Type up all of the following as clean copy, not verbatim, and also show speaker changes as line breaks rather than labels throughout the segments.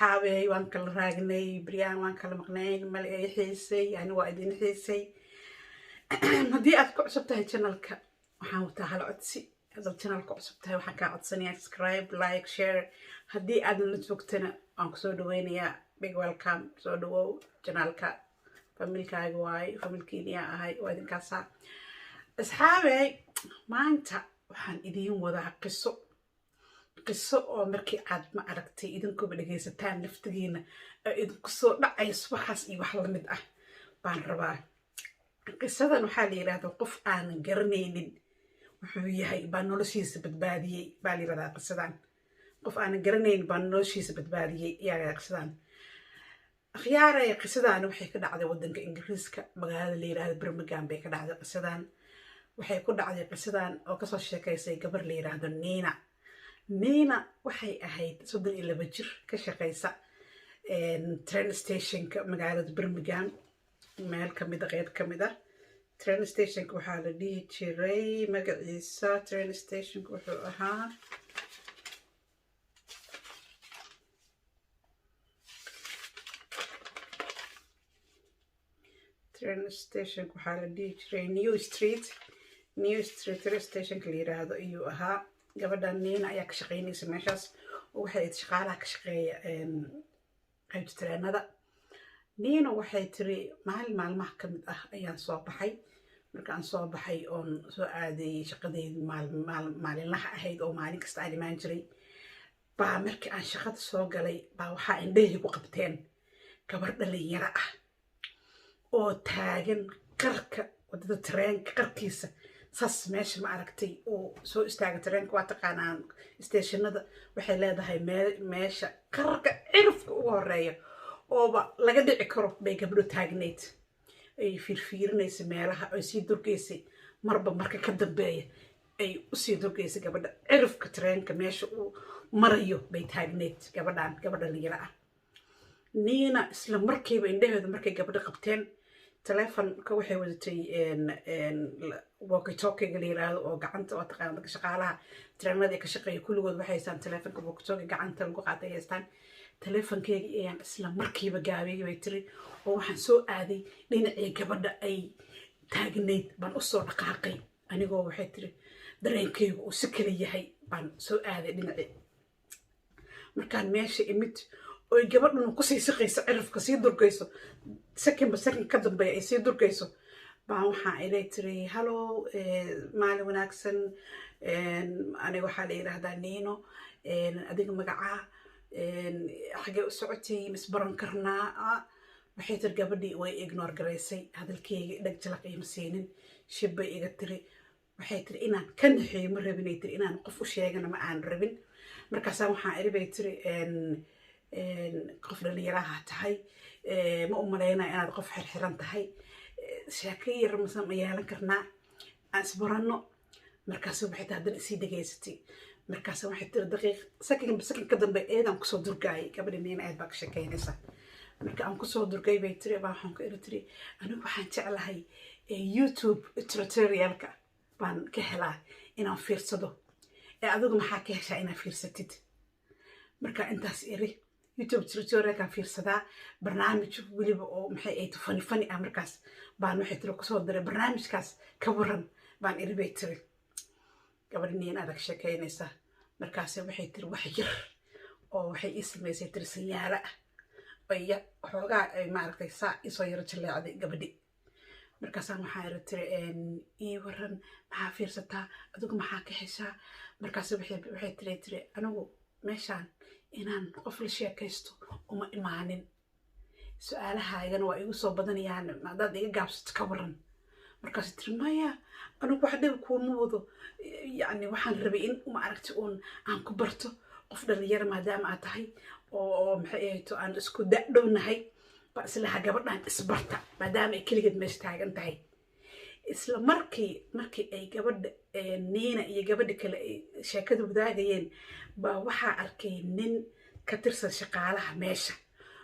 Xaabey, waan kala raagnay beryaan, waan kala maqnayn. Male ay xiisay, yani waa idin xiisay. Haddii aad ku cusub tahay channelka, waxaan wataa hal codsi. Haddaad channelka cusub tahay, waxaan kaa codsanayaa subscribe, like, share. Haddii aadan la joogtana, waan kusoo dhaweynayaa. Big welcome, soo dhawow channelka. Familykaaga waaye, familkiiniyaa ahay, waa idinkaasaa. Asxaabey, maanta waxaan idiin wadaa qiso, qiso oo markii aad, ma aragtay, idinkuba dhegaysataan laftigiina ee idinku soo dhacayso waxaas iyo wax lamid ah baan rabaa. Qisadan waxaa la yidhahdaa "Qof aanan garanaynin wuxuu yahay baa noloshiisa badbaadiyey" baa la yidhahdaa qisadan. "Qof aanan garanaynin baa noloshiisa badbaadiyey" ayaa la yidhahdaa qisadan. Akhyaaray, qisadan waxay ka dhacday waddanka Ingiriiska, magaalada la yidhahdo Birmingham bay ka dhacday qisadan. Waxay ku dhacday qisadan oo kasoo sheekaysay gabar la yidhaahdo Nina. Nina waxay ahayd 32 jir ka shaqaysa train stationka magaalada Birmingham, meel kamid a, qeyb kamid ah. Train stationka waxaa la dhihi jiray magaciisa, train stationka wuxuu ahaa train stationka waxaa la dhihi jiray New Street. New Street train stationka la yiraahdo ayuu ahaa. Gabadhan Nina ayaa ka shaqeynaysa meeshaas oo waxay ahayd shaqaalaha ka shaqeeya qaybta tareenada. Nina waxay tiri, maalin maalmaha ka mid ah ayaan soo baxay. Markaan soo baxay oon soo aaday shaqadeydii maalinlaha ahayd oo maalin kasta aan imaan jiray, baa markii aan shaqada soo galay baa waxaa indhahaygu qabteen gabar dhalinyaro ah oo taagan qarka wadada tareenka qarkiisa. Saas meesha, ma aragtay, uu soo istaaga tareenka. Waa taqaanaan stationada, waxay leedahay meesha qarka cirifka ugu horeeya ooba laga dhici karo bay gabdho taagnayd, ay fiirfiirinaysa meelaha, ay sii durgaysay. Marba marka ka dambeeya ay usii durgaysay gabadha. Cirifka tareenka meesha uu marayo bay taagnayd gabadhan, gabadha dhalinyaro ah. Niina isla markiiba indhaheedu markay gabadho qabteen, telefonka waxay wadatay, walkie-talkiega la yiraahdo oo gacanta. Oo taqaana dadka shaqaalaha tareenada ka shaqeeya, kulligood waxay haystaan telefonka walkie-talkie gacanta lagu qaatay haystaan. Telefonkeyga ayaan isla markiiba gaabiyay, bay tiri, oo waxaan soo aaday dhinacii gabadha ay taagnayd baan usoo dhaqaaqay. Anigoo, waxay tiri, dareenkeygu uu si kala yahay baan soo aaday dhinacii. Markaan meesha imid oy gabadhuna kusii siqayso cirifka, sii durgayso, secondba second ka dambeeya ay sii durgayso, baan waxaa ilay tiri, "Hello, maalin wanaagsan. Aniga waxaa la yidhaahdaa Niino. Adiga magacaa? Xagee u socotay? Misbaran karnaa?" Waxay tiri, gabadhii way ignore garaysay hadalkeyga, dheg jalaq iima siinin, shib bay iga tiri. Waxay tiri, inaan ka naxeeyo ma rabin, ay tiri, inaan qof u sheegana ma aan rabin. Markaasaa waxaan iri, bay tiri, "Qof dhalinyaraha tahay, ma u malaynaya inaad qof xirxiran tahay. Sheeko yar mase ma yeelan karnaa, aan isbaranno?" Markaas waxay tiri, haddana isii dhegaysatay. Markaas waxay tiri, daqiiq second second ka dambe eedaan kusoo durgaayay gabadhi. Niina aad baa ka shekeynaysa. Marka aan kusoo durgay, bay tiri, baa waxaan ku iri tiri, "Anigu waxaan jeclahay YouTube tutorialka baan ka helaa inaan fiirsado, ee adigu maxaa ka heshaa inaad fiirsatid?" Marka intaas iri, YouTube tutorialkaan fiirsadaa, barnaamij weliba oo maxay ahayd funny funny ah. Markaas baan, waxay tiri, kusoo diray barnaamijkaas, ka waran baan iri, bay tiri. Gabadhi niin adag shekeynaysa. Markaase waxay tiri, wax yar oo waxay ii samaysay, tiri, sanyaalo ah ay xoogaa ay, maaragtay, saa isoo yaro jaleecday gabadhi. Markaasaan waxaa iri, tiri, "Ii waran, maxaa fiirsataa adigu? Maxaa ka heshaa?" Markaas waxay tiri, "Anigu meeshaan inaan qof la sheekaysto uma imaanin. Su-aalahaygana waa igu soo badanayaan, haddaad iga gaabsato ka waran?" Markaas tiri, "Maya, anigu wax dhib kuuma wado. Yacni waxaan rabay in, ma aragti, uun aan ku barto, qof dhalinyaro maadaama aad tahay oo maxay ahayto aan isku da-dhownahay baa islaha gabadhan isbarta, maadaama ay keligeed meesha taagan tahay." Isla markii ay gabadha Niina iyo gabadha kale ay sheekada wadaagayeen baa waxaa arkay nin ka tirsan shaqaalaha meesha.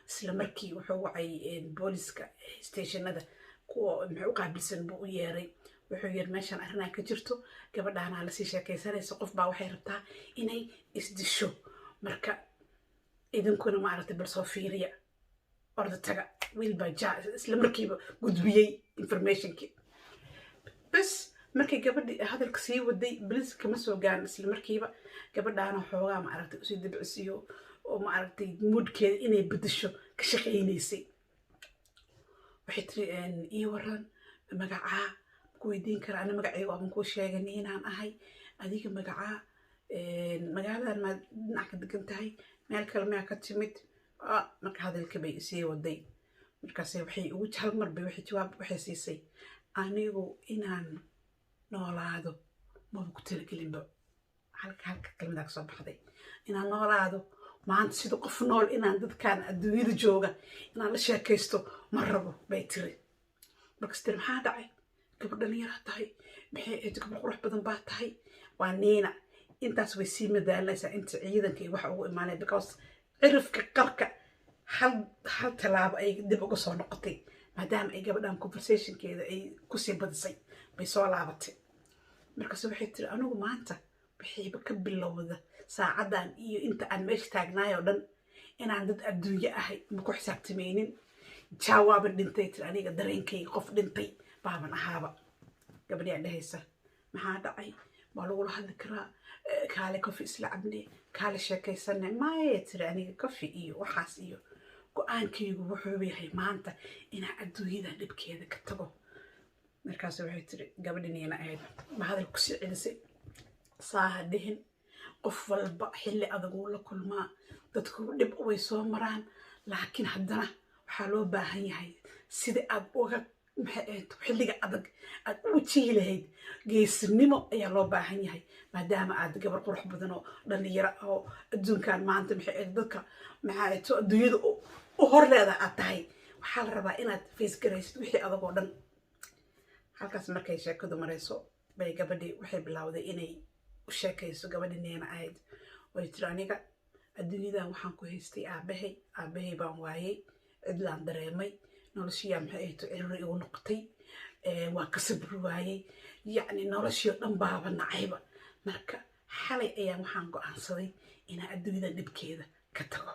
Isla markii wuxuu wacay booliska stationada, kuwa maxay u qaabilsan buu u yeeray. Wuxuu yiri, "Meeshaan arrinaa ka jirto, gabadhaanaa lasii sheekaysanaysa qof baa, waxay rabtaa inay isdisho." Marka Idinkuna maaragtay bal soo fiiriya, orda taga. Wiil baa jaa isla markiiba gudbiyey informationkii. Bas, markay gabadhii hadalka sii waday, boliis kama soo gaarin isla markiiba. Gabadhaana xoogaa maaragtay usii dabcisiyo oo maaragtay moodkeeda inay bedesho ka shaqaynaysay. Waxay tiri, "Ii waran, magacaa ku weydiin kara? Ana magacayga waaban kuu sheegay inaan ahay. Adiga magacaa? Magaaladan maad dhinac ka degan tahay? Meel kale miyaa ka timid?" Marka hadalka bay isii waday. Markaase waxay ugu hal mar bay waxay jawaab waxay siisay, "Anigu inaan noolaado maba ku talagelinba." Halka kelmadaa kasoo baxday, "Inaan noolaado maanta sida qof nool, inaan dadkan adduunyada jooga inaan la sheekaysto ma rabo," bay tiri. Markas tiri, "Maxaa dhacay? Gabar dhalinyaraa tahay, maxay ahayd, gabar qurux badan baa tahay." Waa Niina. Intaas way sii madaalinaysaa inta ciidanka iyo waxa ugu imaanaya, because cirifka qarka hal tallaabo ay dib uga soo noqotay, maadaama ay gabadhan conversationkeeda ay kusii badisay bay soo laabatay. Markaase waxay tiri, "Anigu maanta wixiiba ka bilowda saacaddan iyo inta aan meesha taagnaay oo dhan inaan dad adduunyo ahay ma ku xisaabtamaynin. Jaawaaban dhintay," tiri, "aniga dareenkayga qof dhintay baaban ahaaba." Gabadhiyaa dhehaysa, "Maxaa dhacay? Waa lagula hadli karaa. Kaale coffee isla cabne, kaale sheekaysane." "Maya," tiri, "aniga coffee iyo waxaas iyo go-aankaygu wuxuu yahay maanta inaan adduunyada dhibkeeda ka tago." Markaas waxay tiri gabadhi Niina ahayd, ma hadal kusii celisay, "Saaha dhihin. Qof walba xilli adaguu la kulmaa, dadku dhib way soo maraan, laakiin haddana waxaa loo baahan yahay sida aad uga, maxay ahayd, xilliga adag aad u wajihi lahayd. Geesinimo ayaa loo baahan yahay, maadaama aad gabar qurux badan oo dhalinyaro oo adduunkan maanta, maxay ahayd, dadka, maxay ahayd, adduunyada u hor leedaha aad tahay. Waxaa la rabaa inaad face garaysid wixii adag oo dhan." Halkaas markay sheekadu marayso bay gabadhii waxay bilowday inay u sheekayso gabadhii Neena ahayd. Way tiri, "Aniga adduunyadan waxaan ku haystay aabahay. Aabahay baan waayey, cidlaan dareemay, noloshiyaa, maxay ahayd, cirri igu noqotay, waa ka sabri waayey, yacni noloshii oo dhan baaba nacayba. Marka xalay ayaan waxaan go-aansaday inaan adduunyadan dhibkeeda ka tago."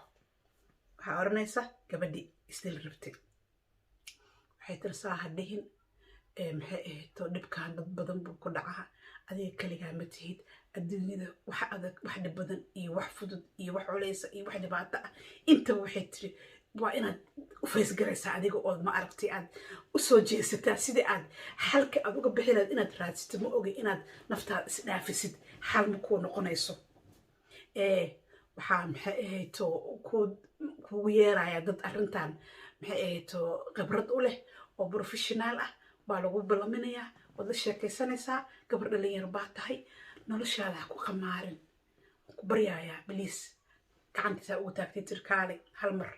Waxaa odhanaysa gabadhii isdil rabtay. Waxay tiri, "Saa ha dhihin. Maxay ahayto, dhibkaan dad badan buu ku dhacaa, adiga kaligaa ma tihid. Adduunyada wax adag, wax dhib badan iyo wax fudud iyo wax culeysa iyo wax dhibaato ah intaba," waxay tiri, "waa inaad u face garaysaa adiga ood ma aragtay aad u soo jeesataa sidii aad xalka aad uga bixi lahayd inaad raadsato. Ma ogi inaad naftaada isdhaafisid xal ma kuu noqonayso. Waxaa, maxay ahayto, kugu yeeraya dad arrintan, maxay ahayto, khibrad u leh oo professional ah baa lagu ballaminayaa, waad la sheekaysanaysaa. Gabar dhalinyaro baa tahay, noloshaada ha ku qamaarin, waan ku baryayaa, please." Gacantiisaa ugu taagtay, tirkaale hal mar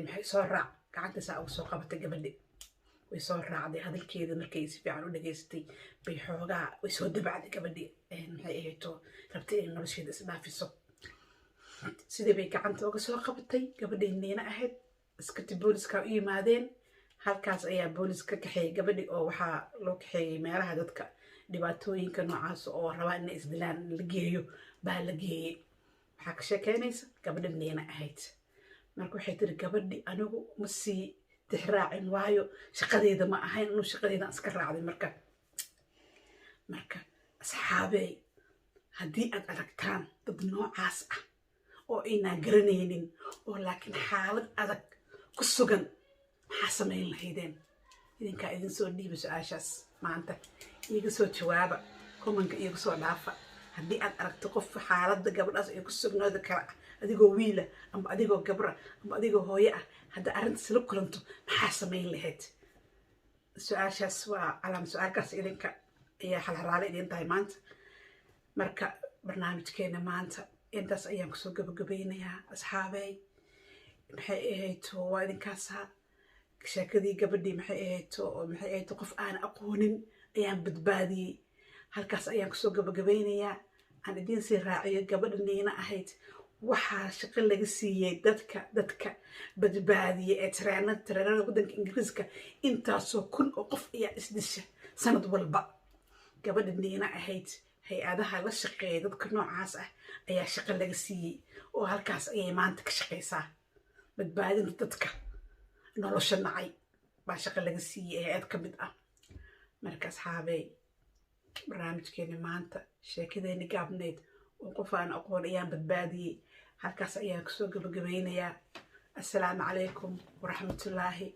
maxay soo raac. Gacantiisaa ugu soo qabatay gabadhi, way soo raacday. Hadalkeeda markay si fiican u dhageysatay bay xoogaa way soo dabacday gabadhi, maxay ahayto, rabtay inay nolosheeda isdhaafiso. Sidii bay gacanta uga soo qabatay gabadhii Niina ahayd. Askarti booliska u yimaadeen. Halkaas ayaa boolis ka kaxeeyey gabadhi, oo waxaa loo kaxeeyey meelaha dadka dhibaatooyinka noocaas oo rabaa inay isdilaan la geeyo baa la geeyey. Waxaa ka sheekeynaysa gabadha Niina ahayd. Marka waxay tiri gabadhi, "Anigu ma sii tixraacin, waayo shaqadeeda ma ahayn, inuu shaqadeeda iska raacday." Marka asxaabey, haddii aad aragtaan dad noocaas ah oo aynaan garanaynin oo laakiin xaalad adag ku sugan, maxaa samayn lahaydeen? Idinkaa idin soo dhiiba su-aashaas maanta. Iiga soo jawaaba commentka, iiga soo dhaafa. Haddii aad aragto qof xaaladda gabadhaas ay ku sugnooda kale ah, adigoo wiila amba adigoo gabra amba adigoo hooye ah, hadda arrintaas la kulanto, maxaa samayn lahayd? Su-aashaas waa calaama su-aalkaas. Idinka ayaa xalxalaale idin tahay maanta. Marka barnaamijkeena maanta intaas ayaan kusoo gabagabaynayaa, asxaabey. Maxay ahayd, waa idinkaasa sheekadii gabadhii, maxay ahayd, maxay ahayd, qof aan aqoonin ayaan badbaadiyey. Halkaas ayaan kusoo gabagabaynayaa. Aan idiin sii raaciyo, gabadha Niina ahayd waxaa shaqo laga siiyey dadka badbaadiya ee tareenada waddanka Ingiriiska. Intaasoo kun oo qof ayaa isdisha sanad walba. Gabadha Niina ahayd Hay-adaha la shaqeeya dadka noocaas ah ayaa shaqo laga siiyey, oo halkaas ayay maanta ka shaqaysaa. Badbaadinta dadka nolosha nacay baa shaqo laga siiyey hay-ad ka mid ah. Marka asxaabey, barnaamijkeeni maanta, sheekadeeni gaabneyd oo qof aan aqoon ayaan badbaadiyey, halkaas ayaan kusoo gabagabeynayaa. Assalaamu calaykum waraxmatullaahi.